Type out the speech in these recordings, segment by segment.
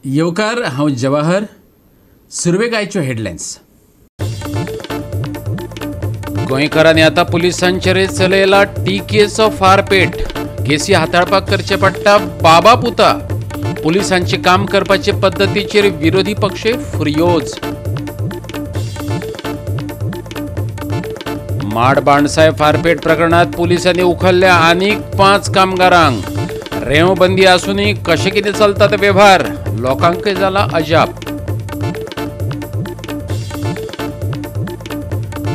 येवकार, हांव जवाहर. सुरवेक आयच्यो हेडलायन्स. गोंयकारांनी आतां पुलिसांचेर चलयला टिकेचो फारपेट. केसी हाताळपाक करचें पडटा बाबा पुता. पुलिसांचे काम करपाचे पद्दतीचेर विरोधी पक्ष फुर्योज. माड बाणसाय फारपेट प्रकरणात पुलिसांनी उखल्ल्या आनीक 5 कामगारांक. रेंवबंदी आसूनय कशें कितें चलता ते वेव्हार, लोकांकय जाला अजाप.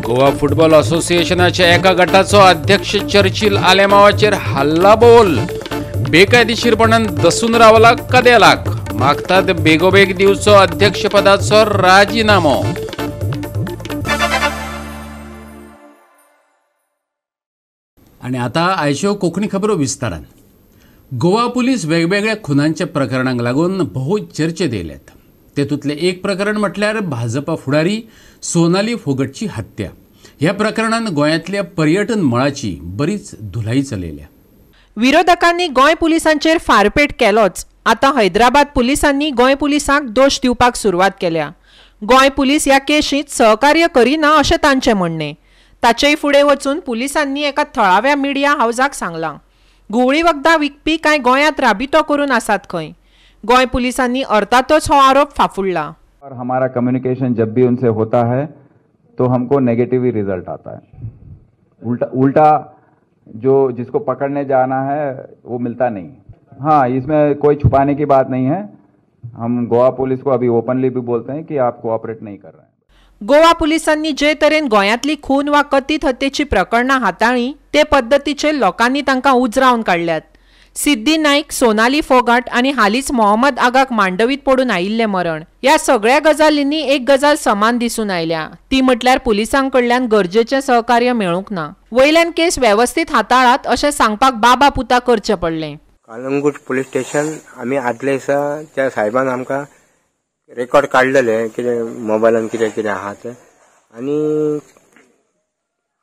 गोवा फुटबॉल असोसिएशनाच्या एका गटाचो अध्यक्ष चर्चिल आलेमावाचेर हल्लाबोल. बेकायदेशीरपणान दसून रावला कदेलाक, मागतात बेगोबेग दिवचो अध्यक्षपदाचो राजिनामो. आनी आतां आयच्यो कोंकणी खबरो विस्तारान. गोवा पुलीस वेगवेगळ्या खुनांच्या प्रकरणांक लागून भोव चर्चेत येयल्यात. तेतूंतलें एक प्रकरण म्हटल्यार भाजपा फुडारी सोनाली फोगटची हत्या. ह्या प्रकरणान गोंयांतल्या पर्यटन मळाची बरीच धुलाई चलयल्या. विरोधकांनी गोंय पुलिसांचेर फारपेट केलोच, आतां हैदराबाद पुलिसांनी गोंय पुलिसांक दोश दिवपाक सुरवात केल्या. गोंय पुलीस ह्या केशींत सहकार्य करिना अशें तांचें म्हणणें. ताचेय फुडें वचून पुलिसांनी एका थळाव्या मिडिया हावजाक सांगलां, घुंवळी वखदां विकपी कांय गोंयांत राबितो करून आसात खंय. गोंय पुलिसांनी अर्थातच हो आरोप फाफुडला. और हमारा कम्युनिकेशन जब भी उनसे होता है तो हमको नेगेटिव ही रिजल्ट आता है. उल्टा उल्टा जो जिसको पकड़ने जाना है वो मिलता नहीं. हाँ, इसमें कोई छुपाने की बात नहीं है. हम गोवा पुलिस को अभी ओपनली भी बोलते हैं कि आप कोऑपरेट नहीं कर रहे हैं. गोवा पुलिसांनी जे तरेन गोंयांतली खून वा कथीत हत्येची प्रकरणां हाताळ्ळीं ते पद्दतीचेर लोकांनी तांकां उजरावन काडल्यात. सिद्धी नायक, सोनाली फोगाट आनी हालींच मोहम्मद आगाक मांडवीत पडून आयिल्लें मरण, ह्या सगळ्या गजालींनी एक गजाल समान दिसून आयल्या, ती म्हटल्यार पुलिसां कडल्यान गरजेचें सहकार्य मेळूंक ना. वयल्यान केस वेवस्थीत हाताळात अशें सांगपाक बाबा पुता करचें पडलें. कलंगूट पुलीस स्टेशन आमी आदले दिसा त्या साहेबान आमकां रेकॉर्ड काडलेले कितें मोबायलान कितें कितें आहा तें, आनी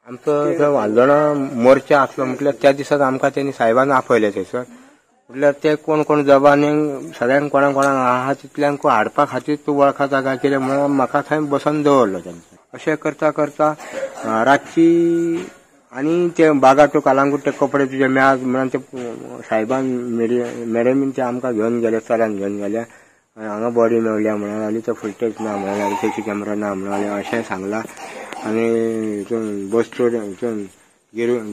आमचो वालदोणा मोर्चा आसलो म्हटल्यार त्या दिसाक आमकां तेणी साहेबान आपयले थंयसर. म्हटल्यार ते कोण कोण जबानी सगळ्यांक कोणा कोणाक आहा तितल्यांक हाडपा खातीर तूं वळखता काय कितें म्हणून म्हाका थंय बसोन दवरलो तेंचे. अशें करता करता रातची आनी ते बागा टू कलंगूट ते कपडे तुजे मेळत म्हणून ते साहेबान मॅडमीन ते आमकां घेवन गेले, चल्यान घेवन गेले. हांगा बॉडी मेवल्या म्हणून लागली, ते फुटेज ना म्हणून लागली, सीसी कॅमेरा ना म्हणून लागले अशें सांगलां. आनी हितून बस स्टँड हितून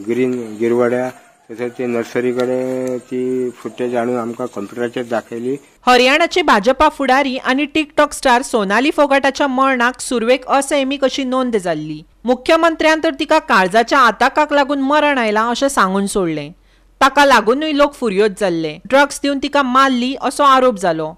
ग्रीन गिरवड्या तशेंच ते नर्सरी कडेन ती फुटेज हाडून आमकां कंप्युटराचेर दाखयली. हरियाणाची भाजपा फुडारी आनी टिकटॉक स्टार सोनाली फोगाटाच्या मरणाक सुरवेक असैमीक अशी नोंद जाल्ली. मुख्यमंत्र्यान तर तिका काळजाच्या आताकाक लागून मरण आयलां अशें सांगून सोडलें. ताका लागूनय लोक फुर्योज जाल्ले. ड्रग्स दिवन तिका मारली असो आरोप जालो.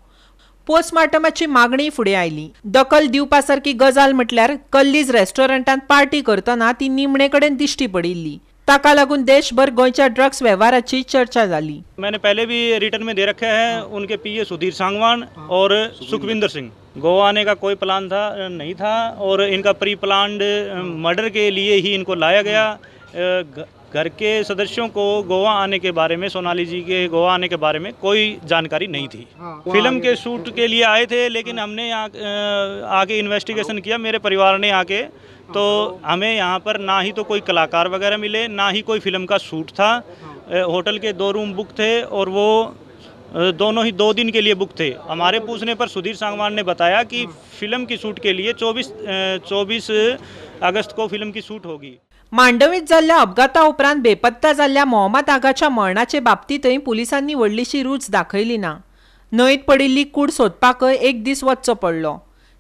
पोस्टमार्टमाची मागणी फुडें आयली. दखल दिवपा सारकी गजाल म्हटल्यार कल्लीज रेस्टॉरंटांत पार्टी करतना ती निमणे कडेन दिश्टी पडिल्ली. ताका लागून देशभर गोंयच्या ड्रग्स वेव्हाराची चर्चा जाली. मैंने पहले भी रिटर्न में दे रखे हैं उनके पीए सुधीर सांगवान और सुखविंदर सिंह. गोवा आने का कोई प्लान था नहीं था और इनका प्री प्लान्ड मर्डर के लिए ही इनको लाया गया. घर के सदस्यों को गोवा आने के बारे में, सोनाली जी के गोवा आने के बारे में कोई जानकारी नहीं थी. फिल्म के शूट के लिए आए थे, लेकिन हमने यहाँ आके इन्वेस्टिगेशन किया, मेरे परिवार ने आके, तो हमें यहाँ पर ना ही तो कोई कलाकार वगैरह मिले, ना ही कोई फिल्म का शूट था. होटल के 2 रूम बुक थे और वो दोनों ही 2 दिन के लिए बुक थे. हमारे पूछने पर सुधीर सांगवान ने बताया कि फिल्म की शूट के लिए 24 अगस्त को फिल्म की शूट होगी. मांडवीत जाल्ल्या अपघाता उपरांत बेपत्ता जाल्ल्या मोहम्मद आगाच्या मरणाचे बाबतींतय पुलिसांनी व्हडलीशी रूच दाखयली ना. न्हंयत पडिल्ली कूड सोदपाकय एक दीस वचचो पडलो.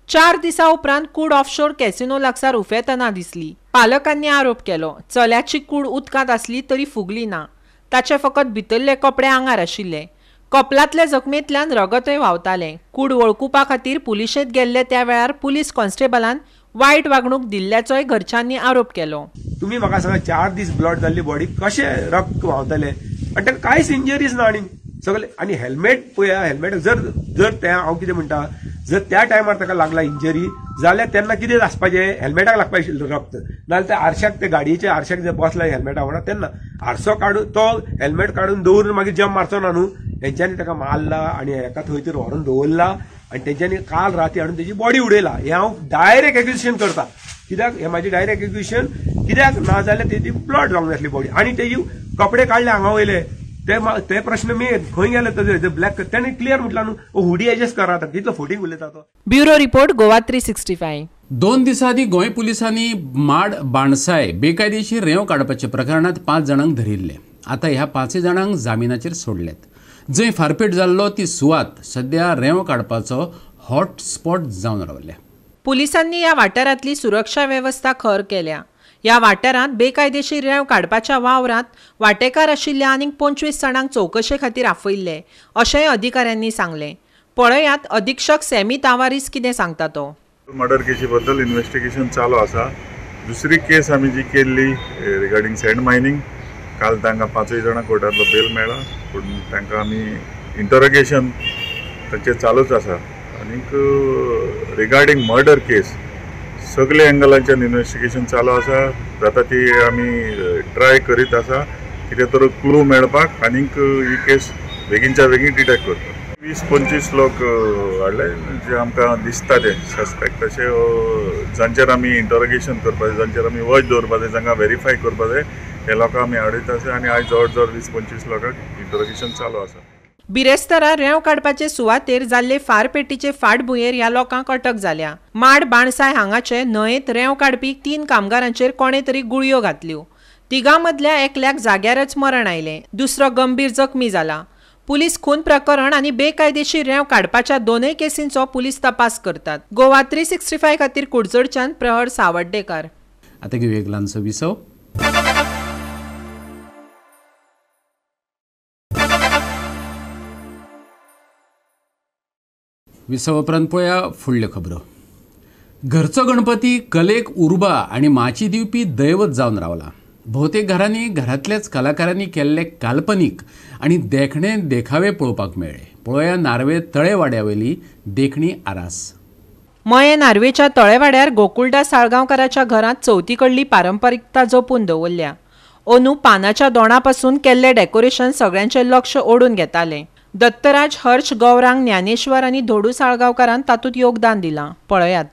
4 दिसां उपरांत कूड ऑफशोर कॅसिनो लागसार उफेतना दिसली. पालकांनी आरोप केलो, चल्याची कूड उदकांत आसली तरी फुगली ना. ताचे फकत भितरले कपडे आंगार आशिल्ले. कपलांतल्या जखमेंतल्यान रगतय व्हांवतालें. कूड वळखुपा खातीर पुलिशेंत गेल्ले त्या वेळार पुलीस कॉन्स्टेबलान वायट वागणूक दिल्ल्याचोय घरच्यांनी आरोप केलो. तुम्ही म्हाका सांगा 4 दीस ब्लड जाल्ली बॉडी कशें रक्त व्हांवतलें आनी ताका कांयच इंजरीज ना आनी सगळे आनी हेल्मेट पळया, हेल्मेट जर जर ते हांव कितें म्हणटा, जर त्या टायमार ताका लागला इंजरी जाल्यार तेन्ना कितें आसपाचें, हेल्मेटाक लागपाचें रक्त, नाजाल्यार त्या आरशाक, ते गाडयेच्या आरशाक जे बसला हेल्मेटा वांगडा तेन्ना आरसो काडून तो हेल्मेट काडून दवरून मागीर जंप मारचो ना न्हू. तेंच्यांनी ताका मारला आनी हेका थंय तर व्हरून दवरला आनी तेंच्यांनी काल राती हाडून तेजी बॉडी उडयला. हें हांव डायरेक्ट एक्विजिशन करता, कित्याक हें म्हाजें डायरेक्ट एक्विजिशन, कित्याक ना जाल्यार तेजी ब्लड जावंक नासली बॉडी आनी तेजी कपडे काडले हांगा वयले ते प्रश्न मेन खंय गेले ताजे ब्लॅक तेणे क्लियर म्हटला न्हू, हुडी एडजस्ट करा कितलो फोटींग उलयता तो. Bureau report, Goa 365. 2 दिसां आदीं गोंय पुलिसांनी माड बाणसाय बेकायदेशीर रेंव काडपाच्या प्रकरणांत 5 जाणांक धरिल्ले. आतां ह्या 5 जाणांक जामिनाचेर सोडल्यात. जंय फारपेट जाल्लो ती सुवात सद्या रेंव काडपाचो हॉटस्पॉट जावन रावल्या. पुलिसांनी ह्या वाठारांतली सुरक्षा वेवस्था खर केल्या. ह्या वाठारांत बेकायदेशीर रेंव काडपाच्या वावरांत वांटेकार आशिल्ल्या आनीक 25 जाणांक चवकशे खातीर आफयल्ले अशेंय अधिकाऱ्यांनी सांगलें. पळयात अधीक्षक सॅमी तावारीस कितें सांगता तो. मर्डर केशी बद्दल इन्व्हेस्टिगेशन चालू आसा. दुसरी केस आमी जी केल्ली रिगार्डींग सँड मायनींग, काल तांकां 5 जाणां कोर्टांतलो बेल मेळ्ळा, पूण तांकां आमी इंटरोगेशन तांचें चालूच आसा. आनीक रिगार्डींग मर्डर केस सगळे एंगलांच्यान इन्व्हेस्टिगेशन चालू आसा, जाता ती आमी ट्राय करीत आसा कितें तर क्लू मेळपाक आनीक ही केस बेगीनच्या बेगीन डिटेक्ट करपाक. 20-25 लोक हाडले जे आमकां दिसता ते सस्पेक्ट, तशे जांचेर आमी इंटरोगेशन करपाक जाय, जांचेर आमी वॉच दवरपाक जाय, जांकां वेरीफाय करपाक जाय, हे लोकांक आमी हाडीत आसा आनी आयज जवळ जवळ 20-25 लोकांक इंटरोगेशन चालू आसा. बिरेस्तारा रेंव काडपाचे सुवातेर जाल्ले फारपेटीचे फाटभुंयेर ह्या लोकांक अटक जाल्या. माड बाणसाय हांगाचे न्हंयेंत रेंव काडपी 3 कामगारांचेर कोणे तरी गुळयो घातल्यो. तिगां मदल्या एकल्याक जाग्यारच मरण आयलें, दुसरो गंभीर जखमी जाला. पुलीस खून प्रकरण आनी बेकायदेशीर रेंव काडपाच्या 2 केसींचो पुलीस तपास करतात. गोवा 365 खातीर कुडचडच्यान प्रहर सावड्डेकार. आतां घेवया एक ल्हानसो विसव. विसव उपरांत पळया फुडल्यो खबरो. घरचो गणपती कलेक उर्बा आनी माची दिवपी दैवत जावन रावला. भोवतेक घरांनी घरांतल्याच कलाकारांनी केल्ले काल्पनीक आनी देखणे देखावे पळोवपाक मेळ्ळे. पळोवया नार्वे तळेवाड्यावेली देखणी आरास. मयें नार्वेच्या तळेवाड्यार गोकुळदास साळगांवकाराच्या घरांत चवथी कडली पारंपारिकता जपून दवरल्या. अंदू पानाच्या दोणा पासून केल्ले डेकोरेशन सगळ्यांचें लक्ष ओडून घेतालें. दत्तराज, हर्ष, गौरांग, ज्ञानेश्वर आनी धोडू साळगांवकारान तातूंत योगदान दिलां. पळयात.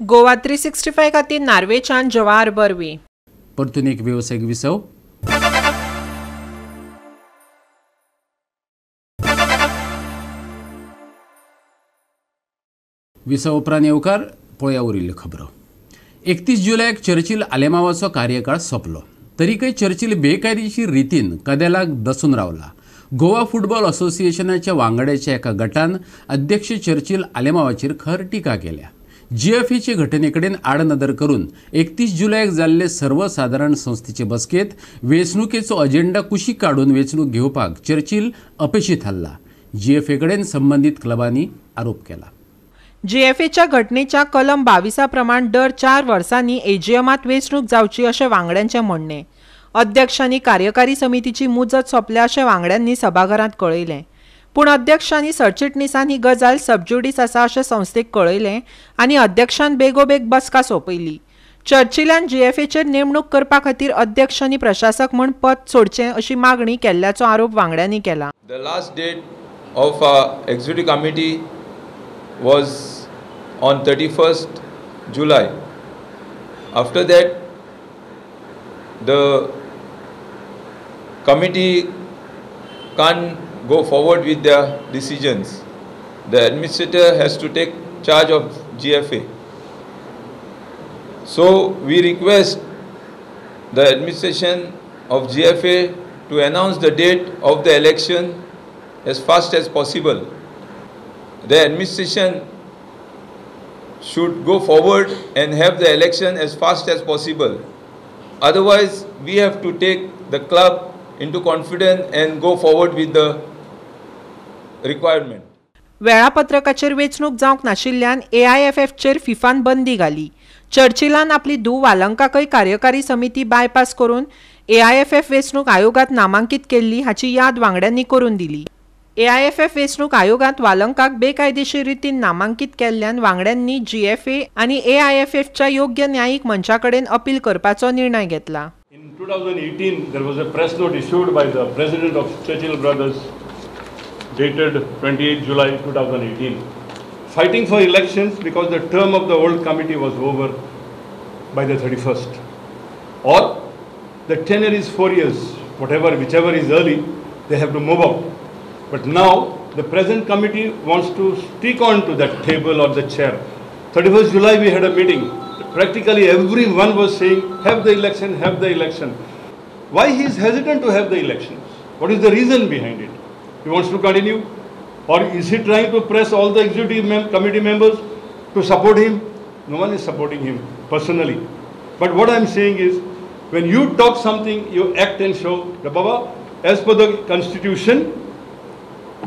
गोवा 365 खातीर नार्वेच्यान जवाहर बर्वे. परतून एक वेवसायीक विसव. विसव उपरांत येवकार पळया उरिल्ल्यो खबरो. 31 जुलयाक चर्चिल आलेमावाचो कार्यकाळ सोंपलो तरीकय चर्चिल बेकायदेशीर रितीन कदेलाक दसून रावला. गोवा फुटबॉल असोसिएशनाच्या वांगड्याच्या एका गटान अध्यक्ष चर्चिल आलेमावाचेर खर टिका केल्या. जीएफएचे घटनेकडेन आडनदर करून 31 जुलयाक जाल्ले सर्वसादारण संस्थेचे बसकेत वेंचणुकेचो अजेंडा कुशीक काडून वेंचणूक घेवपाक चर्चिल अपेशी थारला. जीएफए कडेन संबंदीत क्लबांनी आरोप केला. जीएफएच्या घटनेच्या कलम 22 प्रमाण दर 4 वर्सांनी एजीएमात वेंचणूक जावची अशें वांगड्यांचें म्हणणें. अध्यक्ष आनी कार्यकारी समितीची मुजत सोंपल्या अशें वांगड्यांनी सभाघरांत कळयलें. पूण अध्यक्ष आनी सरचिटणीसान ही गजाल सबज्युडीस आसा अशें संस्थेक कळयलें आनी अध्यक्षान बेगोबेग बसका सोंपयली. चर्चिलान जीएफएचेर नेमणूक करपा खातीर अध्यक्ष आनी प्रशासक म्हूण पद सोडचें अशी मागणी केल्ल्याचो आरोप वांगड्यांनी केला. The last date of executive committee was on 31st July. After that, the committee can't go forward with their decisions. The administrator has to take charge of GFA. So we request the administration of GFA to announce the date of the election as fast as possible. The administration should go forward and have the election as fast as possible. Otherwise, we have to take the club into confidence and go forward with the requirement. वेळापत्रकाचेर वेंचणूक जावंक नाशिल्ल्यान एआयएफएफचेर फिफान बंदी घाली. चर्चिलान आपली धूव वालंकाकय कार्यकारी समिती bypass करून एआयएफएफ वेंचणूक आयोगात नामांकीत केल्ली हाची याद वांगड्यांनी करून दिली. एआयएफएफ वेंचणूक आयोगात वालंकाक बेकायदेशीर रितीन नामांकीत केल्ल्यान वांगड्यांनी जीएफए आनी एआयएफएफच्या योग्य न्यायीक मंचा कडेन अपील करपाचो निर्णय घेतला. In 2018, there was a press note issued by the president of Churchill Brothers dated 28 July 2018, fighting for elections because the term of the old committee was over by the 31st. Or the tenure is 4 years, whatever, whichever is early, they have to move out. But now the present committee wants to stick on to that table or the chair. 31st July we had a meeting. Practically everyone was saying, have the election, have the election. Why he is hesitant to have the elections? What is the reason behind it? He wants to continue? Or is he trying to press all the executive committee members to support him? No one is supporting him personally. But what I am saying is, when you talk something, you act and show. Baba, as per the constitution,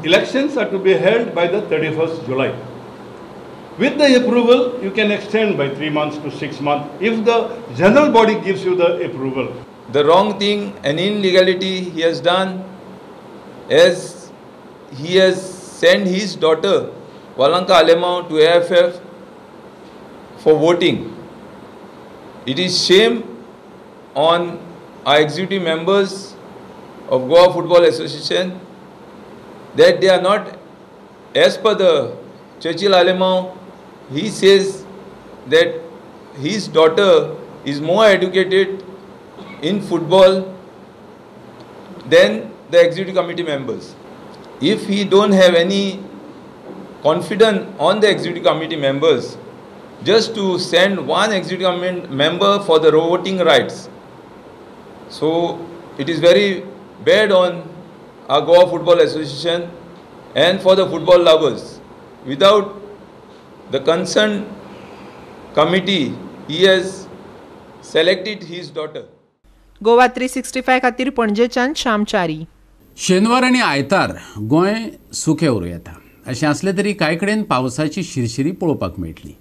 elections are to be held by the 31st July. With the approval, you can extend by 3 months to 6 months if the general body gives you the approval. The wrong thing and illegality he has done as he has sent his daughter Valanka Alemao to AFF for voting. It is shame on our executive members of Goa Football Association that they are not, as per the Churchill Alemao, he says that his daughter is more educated in football than the executive committee members. If he don't have any confidence on the executive committee members, just to send one executive committee member for the voting rights. So it is very bad on our Goa Football Association and for the football lovers. Without the concerned committee, he has selected his daughter. Goa 365 खातीर पणजेच्यान श्यामचारी. शेनवार आनी आयतार गोंय सुकें उरूं येता अशें आसलें तरी कांय कडेन पावसाची शिरशिरी पळोवपाक मेळटली.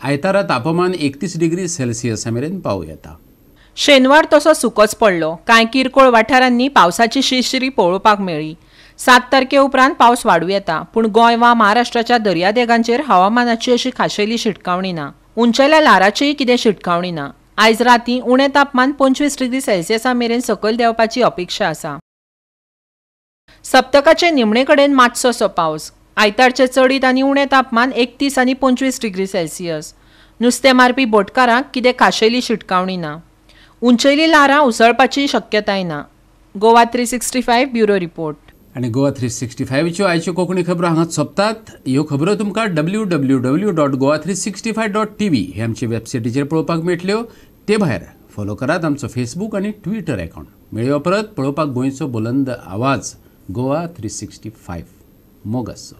आयतारा तापमान 31 डिग्री सेल्सियसा मेरेन पावूं येता. शेनवार तसो सुकोच पडलो. कांय किरकोळ वाठारांनी पावसाची शिरशिरी पळोवपाक मेळ्ळी. 7 तारखे उपरांत पावस वाडूं येता, पूण गोंय वा महाराष्ट्राच्या दर्यादेगांचेर हवामानाची अशी खाशेली शिटकावणी ना. उंचेल्या ल्हाराचीय कितें शिटकावणी ना. आयज राती उणें तापमान 25 डिग्री सेल्सियसा मेरेन सकयल देंवपाची अपेक्षा आसा. सप्तकाचे निमणे कडेन मातसोसो पावस. आयतारचें चडीत आनी उणें तापमान 31 आनी 25 डिग्री सेल्सियस. नुस्तें मारपी बोटकारांक कितें खाशेली शिटकावणी ना. उंचेली ल्हारां उसळपाची शक्यताय ना. Goa 365 bureau report. आनी गोवा 365च्यो आयच्यो कोंकणी खबरो हांगाच सोंपतात. ह्यो खबरो तुमकां www.goa365.tv हे आमचे वेबसायटीचेर पळोवपाक मेळटल्यो. ते भायर फॉलो करात आमचो फेसबूक आनी ट्विटर अकावंट. मेळया परत पळोवपाक गोंयचो बुलंद आवाज गोवा 365. मोग आसचो.